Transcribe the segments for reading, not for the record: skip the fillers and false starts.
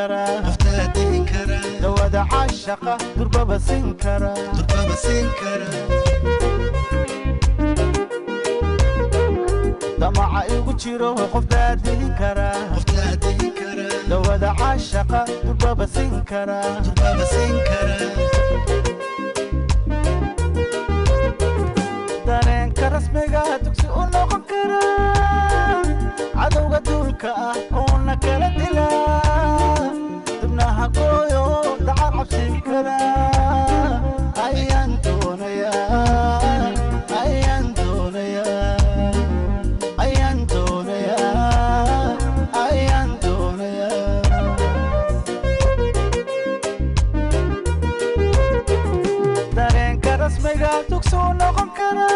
kara, dawada caashaqa durbaba siin kara. Damaca igu jiro qof daadihin kara, dawada caashaqa durbaba siin kara. Dareenka rasmiga dugsi u noqon kara, cadowga duulka ah uuna kala dila, dibnaha gooyo dacar cabsin kara. Ayaan doonayaa, ayaan doonayaa, ayaan doonayaa, ayaan doonayaa. Dareenka rasmiga dugsi u noqon kara,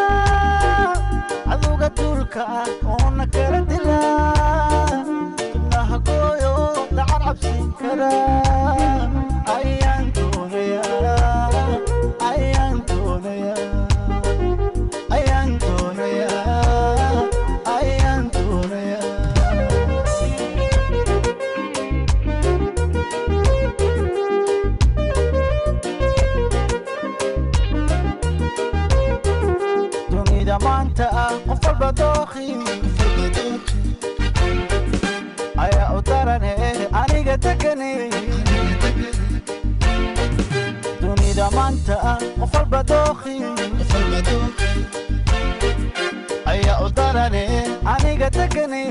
cadowga duulka ah uuna kala dila, dibnaha gooyo dacar cabsin kara. Ayaan doonayaa, ayaan doonayaa, ayaan doonayaa, ayaan doonayaa. Dunida maanta ah qof walba dookhi ayaa u darane aniga degane. Dunida maanta ah qof walba dookhi ayaa u darane aniga degane.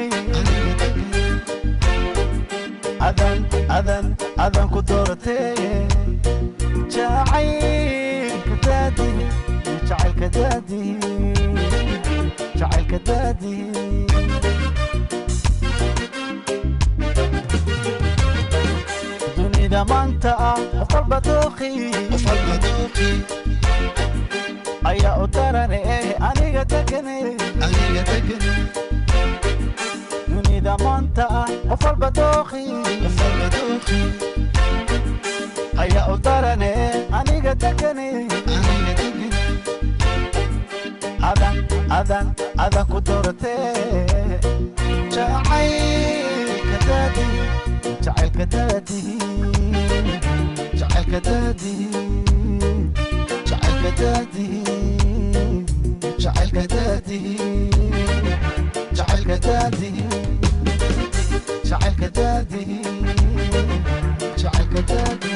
Adan adan adan ku dooratee, jacaylka daadihi, jacaylka daadihi, jacaylka daadihi. Dunida maanta ah qof walba dookhi ayaa u darane aniga degane. Dunida maanta ah qof walba dookhi ayaa u darane aniga degane. Adan adan adan ku dooratee, jacaylka daadihi, jacaylka daadihi, jacaylka daadihi, jacaylka daadihi, jacaylka daadihi, jacaylka daadihi, jacaylka daadihi, jacaylka daadihi.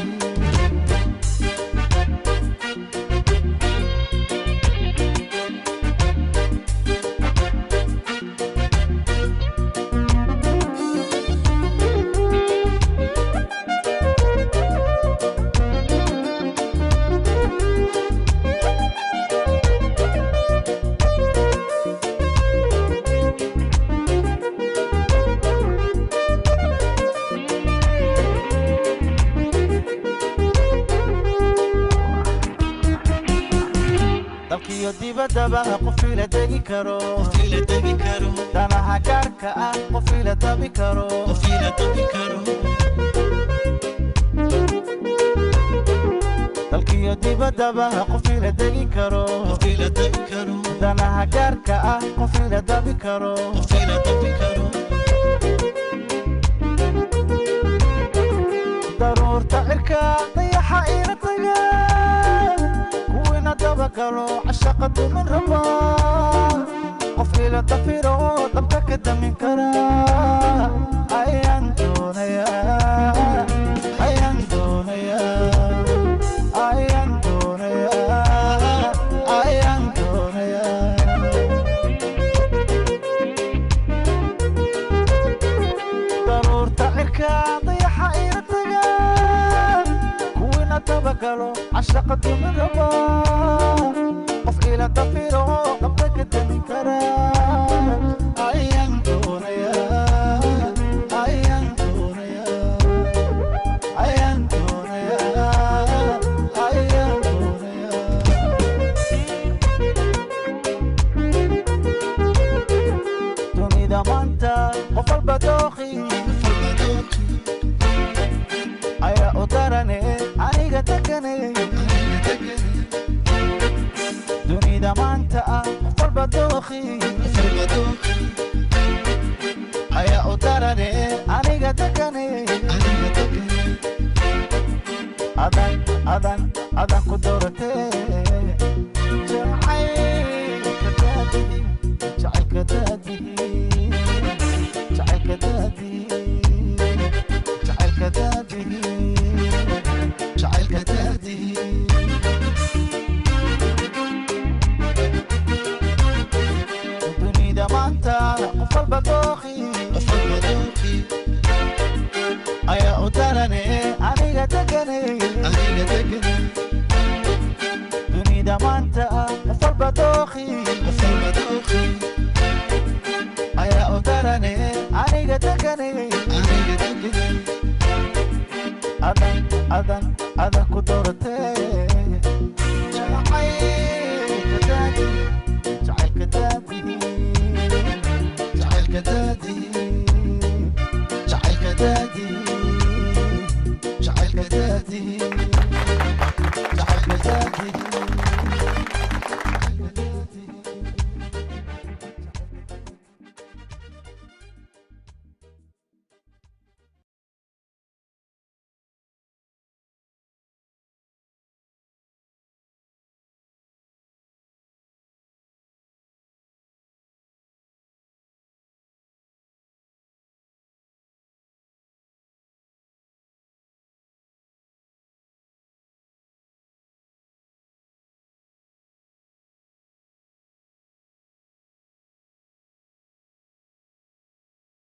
Dalkiyo dibaddaba qof ila degi karo, danaha gaarka ah qof ila dabi karo. Dalkiyo dibaddaba qof ila degi karo, danaha gaarka ah qof ila dabi karo. Daruurta cirka dayaxa ila taga, kuwiina dabagalo cashaqa dumin raba, qof ila dafiro dabka ka damin kara. Ayaan doonayaa, ayaan doonayaa, ayaan doonayaa, ayaan doonayaa. Daruurta cirka dayaxa ila taga, kuwiina dabagalo cashaqa dumin raba, qof ila dafiro dabka ka damin kara. Ayaan doonayaa, ayaan doonayaa, ayaan doonayaa, ayaan doonayaa. Dunida maanta qof walba dookhi ayaa u darane aniga degane. Dunida maanta ah qof walba dookhi Adan adan ku dooratee, jacaylka daadihi, jacaylka daadihi, jacaylka daadihi, jacaylka daadihi, jacaylka daadihi. Dunida maanta qof walba dooqi, qof walba dooqi ayaa u darane, aniga degane, aniga degane. Dunida maanta qof walba dooqi, qof walba dooqi ayaa u darane, aniga degane, aniga degane. Adan adan adan ku dooratee, jacaylka daadi, jacaylka daadihi, jacaylka daadihi, jacaylka daadihi, jacaylka daadihi.